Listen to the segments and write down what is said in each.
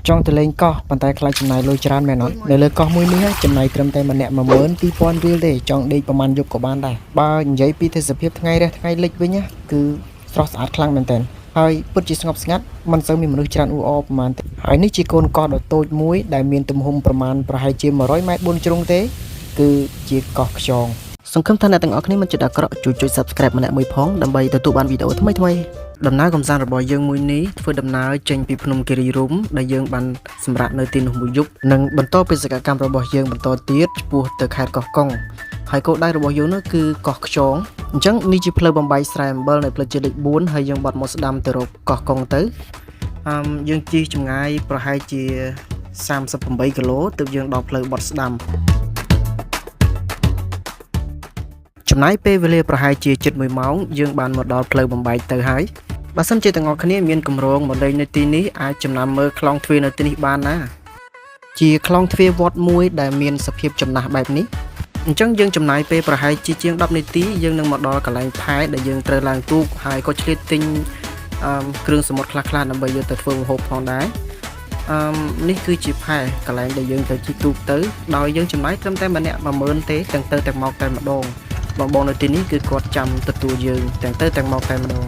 ចង់ទៅលេងកោះប៉ុន្តែខ្លាចចំណាយលុយច្រើនមែនអត់នៅលើកោះមួយនេះចំណាយត្រឹមតែម្នាក់12000រៀលទេចង់ដេកប្រហែលយប់ក៏បានដែរបើនិយាយពីទេសភាពថ្ងៃរះថ្ងៃលិចវិញណាគឺស្រស់ស្អាតខ្លាំងមែនទែនហើយពិតជាស្ងប់ស្ងាត់មិនសូវមានមនុស្សច្រើនអ៊ូអរប្រហែលទេហើយនេះជាកូនកោះដ៏តូចមួយដែលមានទំហំប្រមាណប្រហែលជា100ម៉ែត្រ4ជ្រុងទេគឺជាកោះខ្យងសង្ឃឹមថាអ្នកទាំងអស់គ្នាមិនចិត្តអាក្រក់ជួយចុច Subscribe ម្នាក់មួយផងដើម្បីទទួលបានវីដេអូថ្មីៗ ដំណើរកម្សាន្តរបស់យើងមួយនេះធ្វើដំណើរចេញពីភ្នំគិរីរម្យដែលយើងបានសម្រាកនៅទីនោះមួយយប់និងបន្តបេសកកម្មរបស់យើងបន្តទៀតឆ្ពោះទៅខេត្តកោះកុងហើយគោលដៅរបស់យើងនោះគឺកោះខ្យងអញ្ចឹងនេះជាផ្លូវបំបីស្រែអំបិលនៅផ្លូវជាតិលេខ4ហើយយើងបត់មកស្ដាំទៅរកកោះកុងទៅអឹមយើងជិះចម្ងាយប្រហែលជា38គីឡូទើបយើងដល់ផ្លូវបត់ស្ដាំចំណាយពេលវេលាប្រហែលជាជិត1ម៉ោងយើងបានមកដល់ផ្លូវបំបែកទៅហើយ បើសិនជាទាំងអស់គ្នាមានកម្រងមកលេងនៅទីនេះអាចចំណាំមើលក្លងទ្វារនៅទីនេះបានណាជាក្លងទ្វារវត្តមួយដែលមានសភាពចំណាស់បែបនេះអញ្ចឹងយើងចំណាយពេលប្រហែលជាជាង10នាទីយើងនឹងមកដល់កន្លែងផែដែលយើងត្រូវឡើងទូកហើយក៏ឆ្លៀតទិញអឺគ្រឿងសមុទ្រខ្លះៗដើម្បីយកទៅធ្វើម្ហូបផងដែរអឺនេះគឺជាផែកន្លែងដែលយើងត្រូវជិះទូកទៅដោយយើងចំណាយត្រឹមតែម្នាក់10000ទេទាំងទៅទាំងមកតែម្ដងបងៗនៅទីនេះគឺគាត់ចាំទទួលយើងទាំងទៅទាំងមកតែម្ដង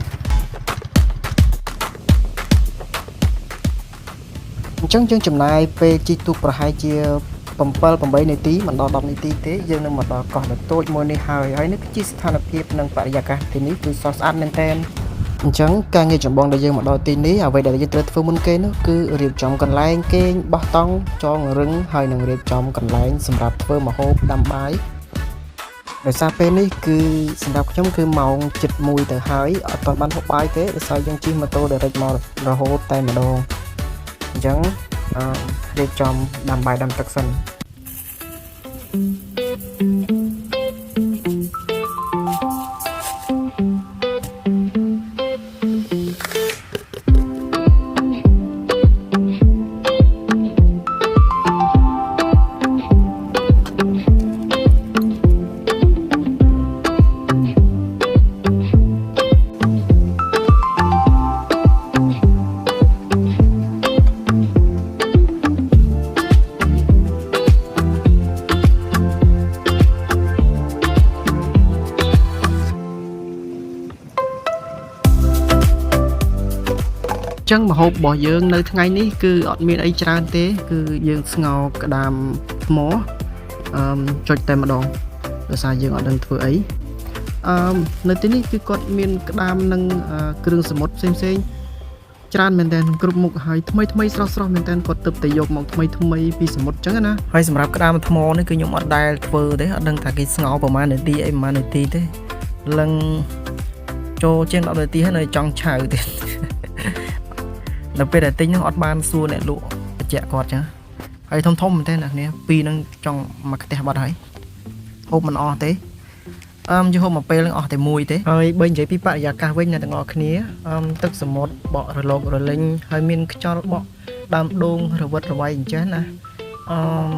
អញ្ចឹងយើងចំណាយពេលជិះទូកប្រហែលជា7 8នាទីមិនដល់10នាទីទេយើងនឹងមកដល់កោះដ៏តូចមួយនេះហើយហើយនេះគឺជាស្ថានភាពនិងបរិយាកាសទីនេះគឺស្រស់ស្អាតមែនទែនអញ្ចឹងការងារចម្បងដែលយើងមកដល់ទីនេះអ្វីដែលយើងត្រូវធ្វើមុនគេនោះគឺរៀបចំកន្លែងគេងបោះតង់ចងរឹងហើយនឹងរៀបចំកន្លែងសម្រាប់ធ្វើម្ហូបដាំបាយដោយសារពេលនេះគឺសម្រាប់ខ្ញុំគឺម៉ោង7:01ទៅហើយអត់ទាន់បានហូបបាយទេដោយសារយើងជិះម៉ូតូ direct មករហូតតែម្ដងអញ្ចឹង អឺរៀបចំដាំបាយដាំទឹកសិនចឹងម្ហូបរបស់យើងនៅថ្ងៃនេះគឺអត់មានអីច្រើនទេ គឺយើងស្ងោរក្តាមថ្មអឺចុចតែម្ដងដោយសារយើងអត់ដឹងធ្វើអីអឺនៅទីនេះគឺគាត់មានក្តាមនិងគ្រឿងសមុទ្រផ្សេងផ្សេងៗច្រើនមែនតើគ្រប់មុខហើយថ្មីថ្មីស្រស់ស្រស់មែនតើគាត់ទៅតែយកមកថ្មីថ្មីពីសមុទ្រចឹងណាហើយសម្រាប់ក្តាមថ្មនេះគឺខ្ញុំអត់ដែលធ្វើទេអត់ដឹងថាគេស្ងោរប្រហែលនាទីអីប្រហែលនាទីទេលឹងចូលជាង10នាទីហើយនៅចង់ឆៅទៀត នៅពេលដែលទិញហ្នឹងអត់បានសួរអ្នកលក់បញ្ជាក់គាត់ចឹងហើយធំធំមែនទេអ្នកគ្នាពីរហ្នឹងចង់មកខ្ទះបាត់ហើយហូបមិនអស់ទេអឹមយើងហូបមកពេលហ្នឹងអស់តែមួយទេហើយបើនិយាយពីបរិយាកាសវិញអ្នកទាំងអស់គ្នាអឹមទឹកសមុទ្របក់រលករលេញហើយមានខ្យល់បក់ដើមដូងរវិតរវៃអញ្ចឹងណាអឹម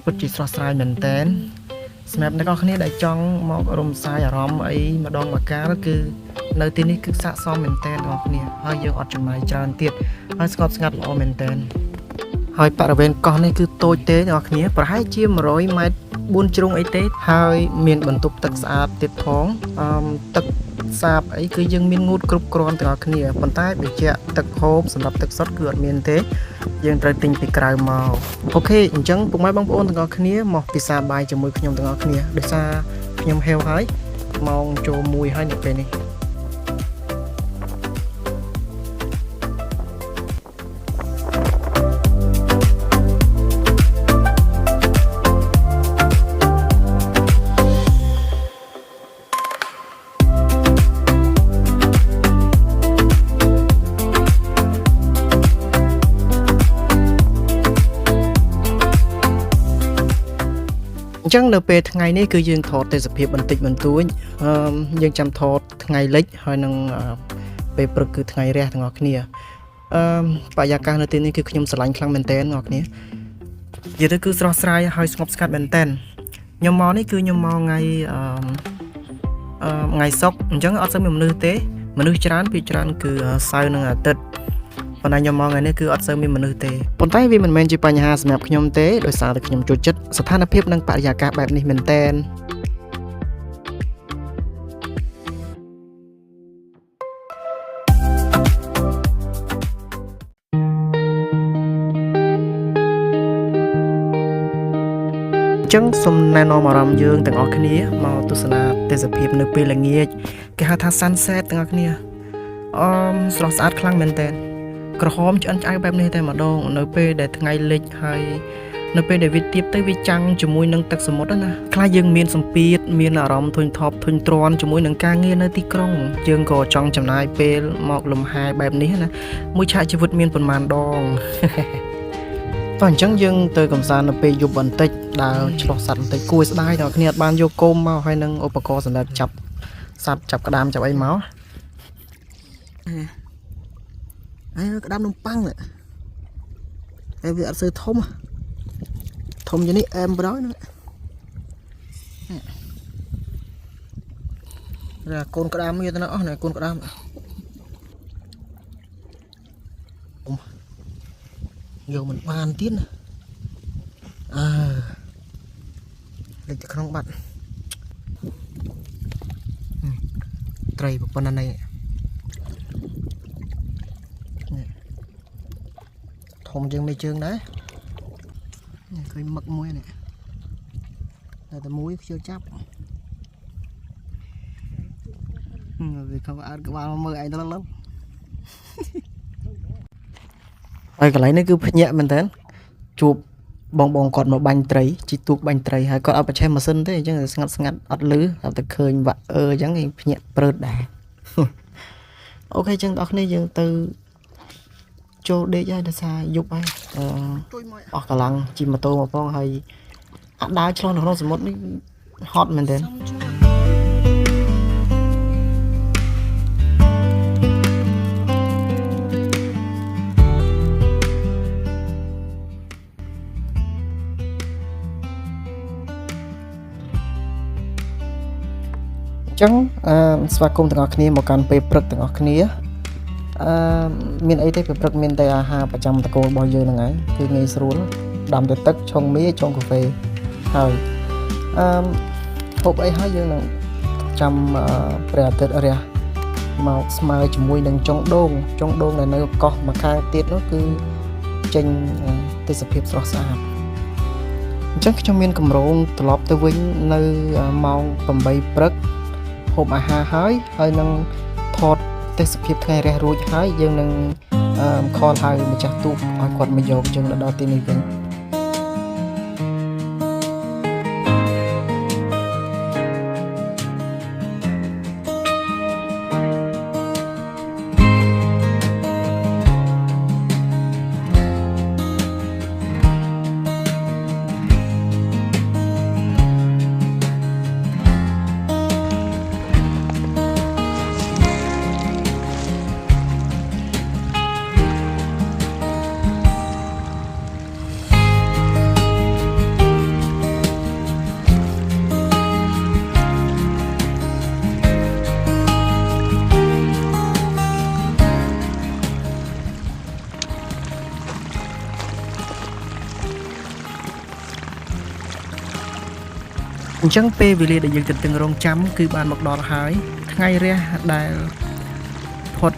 ពិតជាស្រស់ស្រាយមែនតែនសម្រាប់អ្នកនរគ្នាដែលចង់មករំសាយអារម្មណ៍អីម្ដងម្កាលគឺ នៅទីនេះគឺស័ក្តិសមមែនតើបងប្អូនហើយយើងអត់ចំណាយច្រើនទៀតហើយស្ងប់ស្ងាត់ល្អមែនតើហើយបរិវេណកោះនេះគឺតូចទេបងប្អូនប្រហែលជា100ម៉ែត្រ4ជ្រុងអីទេហើយមានបន្ទប់ទឹកស្អាតទៀតផងអឺមទឹកសាបអីគឺយើងមានងូតគ្រប់គ្រាន់ទាំងអស់គ្នាប៉ុន្តែបញ្ជាក់ទឹកហូបសម្រាប់ទឹកសុទ្ធគឺអត់មានទេយើងត្រូវទិញពីក្រៅមក OK អញ្ចឹងពុកម៉ែបងប្អូនទាំងអស់គ្នាមកពិសាបាយជាមួយខ្ញុំទាំងអស់គ្នាដោយសារខ្ញុំហេវហើយម៉ោងចូល1ហើយនៅពេលនេះ អញ្ចឹងនៅពេលថ្ងៃនេះគឺយើងថតទេសភាពបន្តិចបន្តួចអឺមយើងចាំថតថ្ងៃលិចហើយនឹងពេលព្រឹកគឺថ្ងៃរះទាំងអស់គ្នាអឺមបរិយាកាសនៅទីនេះគឺខ្ញុំស្រឡាញ់ខ្លាំងមែនទែនទាំងអស់គ្នានិយាយទៅគឺស្រស់ស្រាយហើយស្ងប់ស្ងាត់មែនទែនខ្ញុំមកនេះគឺខ្ញុំមកថ្ងៃអឺមអឺថ្ងៃសុក្រអញ្ចឹងអត់សូវមានមនុស្សទេមនុស្សច្រើនពីច្រើនគឺសៅរ៍និងអាទិត្យ ប៉ុន្តែខ្ញុំមកថ្ងៃនេះគឺអត់សូវមានមនុស្សទេប៉ុន្តែវាមិនមែនជាបញ្ហាសម្រាប់ខ្ញុំទេដោយសារតែខ្ញុំចូលចិត្តស្ថានភាពនិងបរិយាកាសបែបនេះមែនទែន អញ្ចឹងសូមណែនាំអារម្មណ៍យើងទាំងអស់គ្នាមកទស្សនាទេសភាពនៅពេលល្ងាចគេហៅថា sunset ទាំងអស់គ្នាអមស្រស់ស្អាតខ្លាំងមែនទែនក្រហមឆ្អិនឆ្អៅបែបនេះតែម្ដងនៅពេលដែលថ្ងៃលិចហើយនៅពេលដែលវាទៀបទៅវាចាំងជាមួយនឹងទឹកសមុទ្រណាខ្លះយើងមានសម្ពាធមានអារម្មណ៍ធុញថប់ធុញទ្រាន់ជាមួយនឹងការងារនៅទីក្រុងយើងក៏ចង់ចំណាយពេលមកលំហែបែបនេះណាមួយឆាកជីវិតមានប៉ុន្មានដង តោះអញ្ចឹងយើងទៅកំសាន្តនៅពេលយប់បន្តិចដើរឆ្លោះសត្វបន្តិចគួរឲ្យស្ដាយដល់គ្នាអត់បានយកគោមមកហើយនឹងឧបករណ៍សម្រាប់ចាប់សត្វចាប់ក្តាមចាប់អីមកហើយក្តាមនំប៉័ងនេះហើយវាអត់សូវធំធំជាងនេះអែមប្រយណារកូនក្តាមយកទៅណាអស់ណាកូនក្តាមយកមិនបានទៀតណា អើលិចទៅក្នុងបាត់ត្រីប៉ុណ្ណានេះនេះធំជាងមេជើងដែរនេះឃើញមឹកមួយនេះតែតែមួយខ្ជិលចាប់វាខំអើតក្បាលមកមើលឯងទៅលឹមហើយកន្លែងនេះគឺភ្ញាក់មែនតើជួប បងបងគាត់មកបាញ់ត្រីជីទូកបាញ់ត្រីហើយគាត់អត់ប្រឆេះម៉ាស៊ីនទេអញ្ចឹងស្ងាត់ស្ងាត់អត់លឺដល់តែឃើញវាក់អឺអញ្ចឹងឯងភ្ញាក់ព្រឺតដែរ OK អញ្ចឹងបងប្អូនយើងទៅចូលដេកហើយដោយសារយប់ហើយអឺអស់កម្លាំងជិះម៉ូតូមកផងហើយអាដើរឆ្លងនៅក្នុងសមុទ្រនេះហត់មែនទែនអញ្ចឹងអឺស្វាគមន៍ទាំងអស់គ្នាមកកាន់ពេលព្រឹកទាំងអស់គ្នាអឺមានអីទេពេលព្រឹកមានតែអាហារប្រចាំតកូលរបស់យើងហ្នឹងឯងគឺងាយស្រួលដាំតែទឹកឆុងមីឆុងកាហ្វេហើយអឺហូបអីហើយយើងនឹងចាំព្រះអាទិត្យរះមកស្មើជាមួយនឹងចុងដូងចុងដូងដែលនៅកោះម្ខាងទៀតនោះគឺចេញទេសភាពស្រស់ស្អាតអញ្ចឹងខ្ញុំមានកម្រងត្រឡប់ទៅវិញនៅម៉ោង8ព្រឹក ហូបអាហារហើយហើយនឹងថតទេសភាពថ្ងៃរះរួចហើយយើងនឹងខលហៅម្ចាស់ទូកឲ្យគាត់មកយកយើងទៅដល់ទីនេះវិញអញ្ចឹងពេលវេលាដែលយើងទន្ទឹងរង់ចាំគឺបានមកដល់ហើយថ្ងៃរះដែលផុត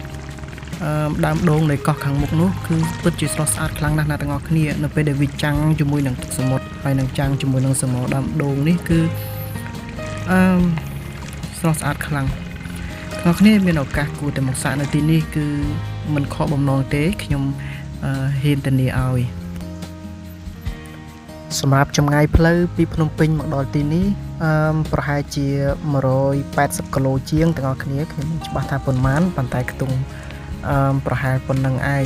អឺដើមដូងនៃកោះខាងមុខនោះគឺពិតជាស្រស់ស្អាតខ្លាំងណាស់ណាទាំងអស់គ្នានៅពេលដែលវាចាំងជាមួយនឹងទឹកសមុទ្រហើយនឹងចាំងជាមួយនឹងសមរដើមដូងនេះគឺអឺស្រស់ស្អាតខ្លាំងទាំងអស់គ្នាមានឱកាសគួរតែមកសាកនៅទីនេះគឺមិនខកបំណងទេខ្ញុំហ៊ានធានាឲ្យ សម្រាប់ចម្ងាយផ្លូវពីភ្នំពេញមកដល់ទីនេះអឺប្រហែលជា180គីឡូជាងទាំងអស់គ្នាខ្ញុំមិនច្បាស់ថាប៉ុន្មានប៉ុន្តែខ្ទង់អឺប្រហែលប៉ុណ្ណឹងឯង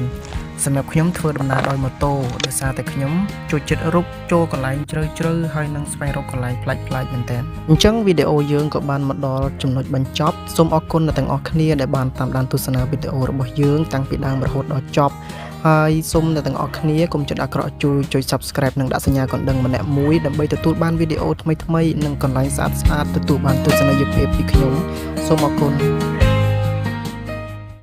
សម្រាប់ខ្ញុំធ្វើដំណើរដោយម៉ូតូដោយសារតែខ្ញុំចូលចិត្តរុកចូលកន្លែងជ្រៅជ្រៅហើយនឹងស្វែងរកកន្លែងប្លែកប្លែកមែនតើអញ្ចឹងវីដេអូយើងក៏បានមកដល់ចំណុចបញ្ចប់សូមអរគុណដល់ទាំងអស់គ្នាដែលបានតាមដានទស្សនាវីដេអូរបស់យើងតាំងពីដើមរហូតដល់ចប់ ហើយសូមអ្នកទាំងអស់គ្នាកុំចិត្តអាក្រក់ជួយចុច Subscribe និងដាក់សញ្ញាកណ្ដឹងម្នាក់មួយដើម្បីទទួលបានវីដេអូថ្មីៗនិងកន្លែងស្អាតៗទទួលបានទស្សនីយភាពពីខ្ញុំសូមអរគុណ។